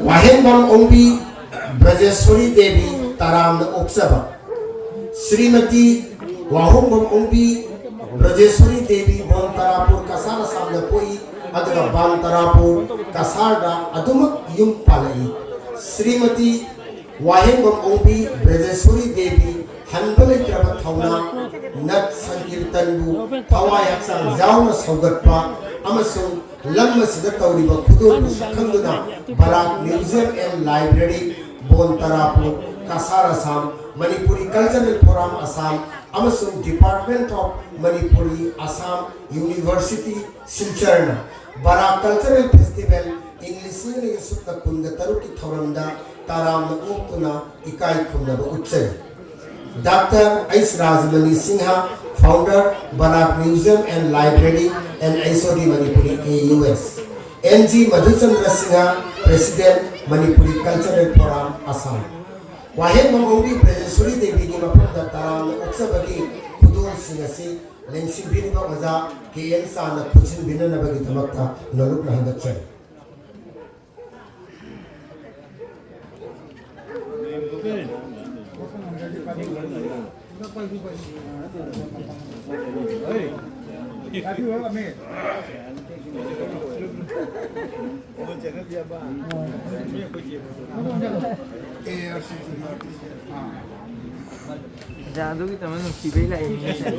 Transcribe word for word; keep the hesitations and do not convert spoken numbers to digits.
ꯋꯥꯍꯦꯡꯕꯝ ꯑꯣꯡꯕꯤ ꯕ꯭ꯔꯖꯦꯁꯣꯔꯤ ꯗꯦꯕꯤ, ꯇꯔꯥꯝꯅ ꯑꯣꯛꯆꯕ꯫ ꯁ꯭ꯔꯤꯃꯇꯤ ꯋꯥꯍꯣꯡꯕꯝ ꯑꯣꯡꯕꯤ ꯕ꯭ꯔꯖꯦꯁꯣꯔꯤ ꯗꯦꯕꯤ, ꯕꯣꯟ ꯇꯔꯥꯄꯨꯔ, ꯀꯁꯥꯔ, ꯑꯁꯥꯝꯗ ꯄꯣꯛꯏ, ꯑꯗꯨꯒ ꯕꯥꯟ ꯇꯔꯥꯄꯨꯔ, ꯀꯁꯥꯔꯗ ꯑꯗꯨꯃꯛ ꯌꯨꯝ ꯄꯥꯜꯂꯛꯏ꯫ ꯁ꯭ꯔꯤꯃꯇꯤ ꯋꯥꯍꯦꯡꯕꯝ ꯑꯣꯡꯕꯤ ꯕ꯭ꯔꯖꯦꯁꯣꯔꯤ ꯗꯦꯕꯤ ꯍꯟꯕ ꯂꯩꯇ꯭ꯔꯕ ꯊꯧꯅꯥ, ꯅꯠ ꯁꯪꯀꯤꯔꯇꯟꯕꯨ ꯊꯋꯥꯏ ꯍꯛꯆꯥꯡ ꯌꯥꯎꯅ ꯁꯧꯒꯠꯄ ꯑꯃꯁꯨꯡ ꯂꯝ ꯑꯁꯤꯗ ꯇꯧꯔꯤꯕ ꯈꯨꯗꯣꯜꯕꯨ ꯁꯛꯈꯪꯗꯨꯅ ꯕꯔꯥꯛ Museum and Library, bone ꯇꯔꯥꯄꯨꯔ, Cachar, Assam, Manipuri Cultural Forum, Assam, ꯑꯃꯁꯨꯡ Department of Manipuri, Assam University, ꯁꯤꯜꯆꯔꯅ Barak Cultural Festival ꯏꯪ ꯂꯤꯁꯤꯡ ꯑꯅꯤꯒ ꯁꯨꯞꯅ ꯀꯨꯟꯒ ꯇꯔꯨꯛꯀꯤ ꯊꯧꯔꯝꯗ ꯇꯔꯥꯝꯅ ꯑꯣꯛꯇꯨꯅ ꯏꯀꯥꯏ ꯈꯨꯝꯅꯕ ꯎꯠꯆꯔꯤ꯫ Doctor H Rajmani Singh, Founder, Barak Museum and Library and H O D Manipuri, A U S, N G Madhuchandra Singh, President, Manipuri Cultural Forum, Assam꯫ ꯋꯥꯍꯦꯡꯕꯝ ꯑꯣꯡꯕꯤ ꯕ꯭ꯔꯖꯦꯁꯣꯔꯤ ꯗꯦꯕꯤꯒꯤ ꯃꯐꯝꯗ ꯇꯔꯥꯝꯅ ꯑꯣꯛꯆꯕꯒꯤ ꯈꯨꯗꯣꯜꯁꯤꯡ ꯑꯁꯤ ꯂꯦꯡꯁꯤꯟꯕꯤꯔꯤꯕ ꯑꯣꯖꯥ ꯀꯦ ꯑꯦꯟ ꯆꯥꯟꯅ ꯈꯨꯠꯁꯤꯟꯕꯤꯅꯅꯕꯒꯤꯗꯃꯛꯇ ꯅꯣꯂꯨꯛꯅ ꯍꯪꯒꯠꯆꯔꯤ꯫ ꯑꯣꯖꯥ, ꯑꯗꯨꯒꯤꯗꯃꯛ ꯅꯨꯡꯁꯤꯕꯩ ꯂꯥꯛꯏꯅꯤ ꯉꯁꯥꯏ꯫